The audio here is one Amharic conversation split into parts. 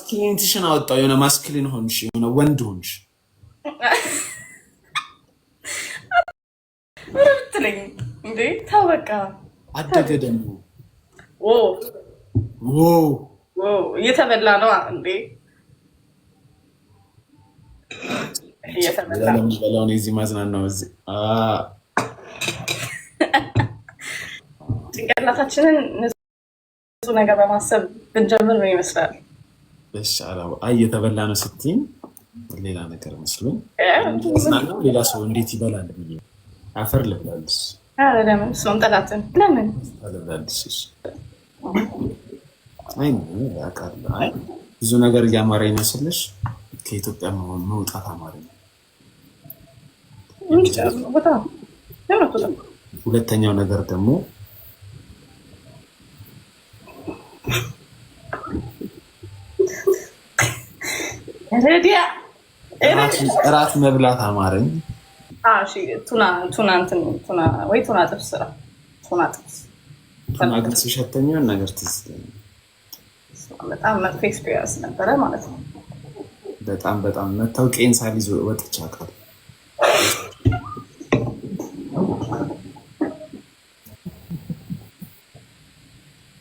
Masculinity ሽን አወጣው። የሆነ masculine ሆንሽ፣ የሆነ ወንድ ሆንሽ። ምን ብትለኝ እንዴ? ተው በቃ። አደገ ደግሞ። እየተበላ ነው እንዴ? እየተበላ ለሚበላውን የዚህ ማዝናናው እዚህ ጭንቅላታችንን ንጹህ ነገር በማሰብ ብንጀምር ምን ይመስላል? አይ እየተበላ ነው ስትይኝ ሌላ ነገር መስሎኝ፣ ሌላ ሰው እንዴት ይበላል ብዬ አፈር ልብላልስ። ለምን እሱን ጠላትን ለምን ልብላልስ? አይ አውቃለሁ። ብዙ ነገር እያማረ ይመስልሽ ከኢትዮጵያ መውጣት አማረኝ። ሁለተኛው ነገር ደግሞ እራት መብላት አማረኝ። ቱና ወይ ቱና ጥብስ ስራ። ቱና ጥብስ ቱና ግን ሲሸተኝ ነገር ትዝ ይለኛል። በጣም መጥፎ experience ነበረ ማለት ነው። በጣም በጣም መታወቂያን ሳልይዝ ወጥቼ አውቃለሁ።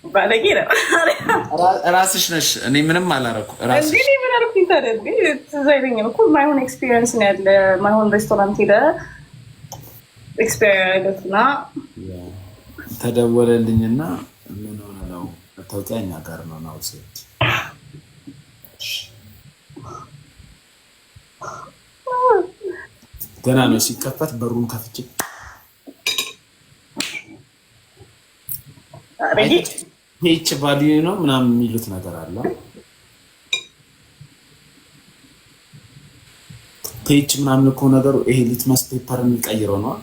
ባለጌ ነው። ራስሽ ነሽ። እኔ ምንም አላደረኩም። ራስሽ ምን አደረኩኝ ታዲያ? ትዝ አይለኝም እኮ። ማይሆን experience ነው ያለ። ማይሆን ሬስቶራንት ሄደ experience እና ተደወለልኝና ምን ሆነ ነው መታወቂያ እኛ ጋር ነው ነው ሴት ገና ነው ሲከፈት በሩን ከፍቼ pH value ነው ምናምን የሚሉት ነገር አለ። pH ምናምን እኮ ነገሩ ይሄ litmus paper የሚቀይረው ነው።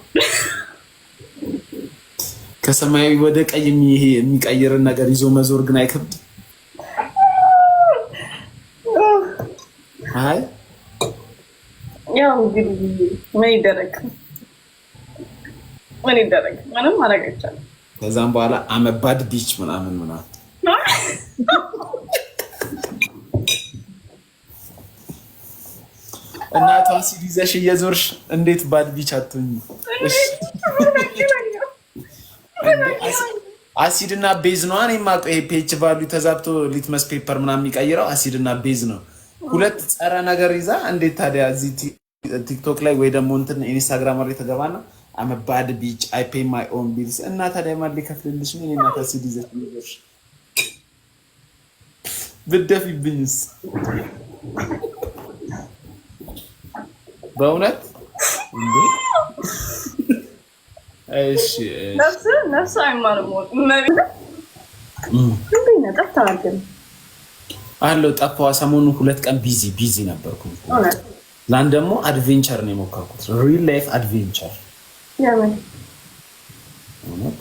ከሰማያዊ ወደ ቀይ የሚቀይርን ነገር ይዞ መዞር ግን አይከብድ? አይ ያው እንግዲህ ምን ይደረግ ምን ይደረግ፣ ምንም ማድረግ አይቻልም። ከዛም በኋላ I'm a bad bitch ምናምን ምናምን እናቷ ሲል ይዘሽ እየዞርሽ እንዴት bad bitch አትሆኚ? አሲድ እና base ነው። እኔ የማውቀው ይሄ pH value ተዛብቶ litmus paper ምናምን የሚቀይረው አሲድ እና base ነው። ሁለት ጸረ ነገር ይዛ እንዴት ታዲያ እዚህ ቲክቶክ ላይ ወይ ደግሞ እንትን ኢንስታግራም ላይ ተገባና I'm a bad bitch, I pay my own bills እና ታዲያ ማን ሊከፍልልሽ ነው? እናት አሲድ ይዘሽ እየዞርሽ ብትደፊብኝስ? በእውነት እንዴ? እሺ ነፍስ አይማርም። አለው ጠፋዋ። ሰሞኑን 2 ቀን busy busy ነበርኩ። ላን ደግሞ adventure ነው የሞከርኩት፣ real life adventure።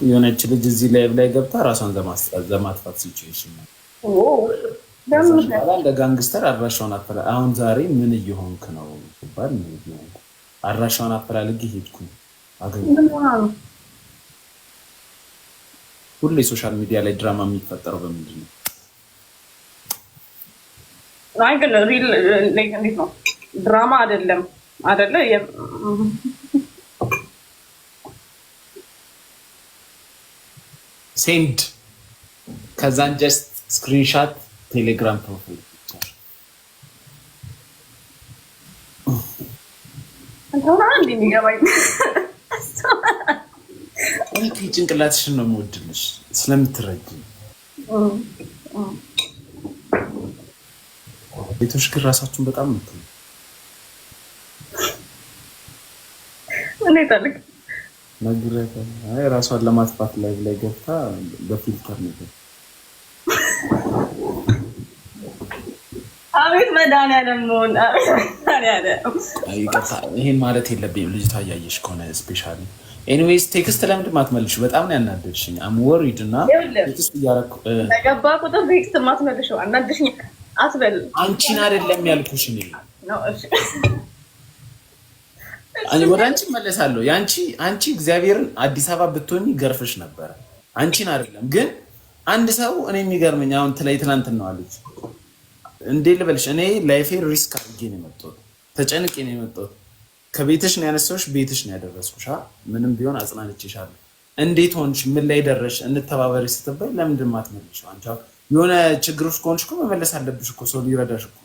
የሆነች ልጅ እዚህ live ላይ ገብታ ራሷን ለማጥፋት situation ነው። እንደ gangster አድራሻውን አፈላ አሁን ዛሬ ምን እየሆንክ ነው ሲባል ምን እየሆንኩ አድራሻውን አፈላልጌ ሄድኩኝ አገኘሁ። ሁሌ social media ላይ ድራማ የሚፈጠረው በምንድን ነው? አይ ግን real እንዴት ነው? ድራማ አይደለም አይደለ? Send ከዛን just screenshot ቴሌግራም profile picture ጭንቅላትሽን ነው የምወድልሽ ስለምትረጂ። ቤቶች ግን ራሳችሁን በጣም ምት ራሷን ለማጥፋት ላይ ላይ ገብታ በ filter ነገር አቤት መድኃኒዓለም መሆን አቤት መድኃኒዓለም። ይሄን ማለት የለብኝም። ልጅቷ እያየሽ ከሆነ specially anyways text ለምንድን ማትመልሺው? በጣም ነው ያናደድሽኝ። I'm worried እና text እያደረኩ ተገባ ቁጥር text ማትመልሺው አናደድሽኝ አትበል። አንቺን አይደለም ያልኩሽ እኔ ወደ አንቺ እመለሳለሁ። የአንቺ አንቺ እግዚአብሔርን አዲስ አበባ ብትሆኚ ገርፍሽ ነበረ። አንቺን አይደለም ግን አንድ ሰው እኔ የሚገርመኝ አሁን ትላይ ትናንት ነው አለች እንዴ ልበልሽ፣ እኔ life ኤ risk አድርጌ ነው የመጣሁት፣ ተጨንቄ ነው የመጣሁት። ከቤትሽ ነው ያነሳሁሽ፣ ቤትሽ ነው ያደረስኩሽ። ምንም ቢሆን አጽናንቼሻለሁ። እንዴት ሆንሽ? ምን ላይ ደረሽ? እንተባበሪ ስትባይ ለምንድን የማትመልሺው? አንቺ የሆነ ችግር ውስጥ ከሆንሽ እኮ መመለስ አለብሽ እኮ፣ ሰው ሊረዳሽ እኮ።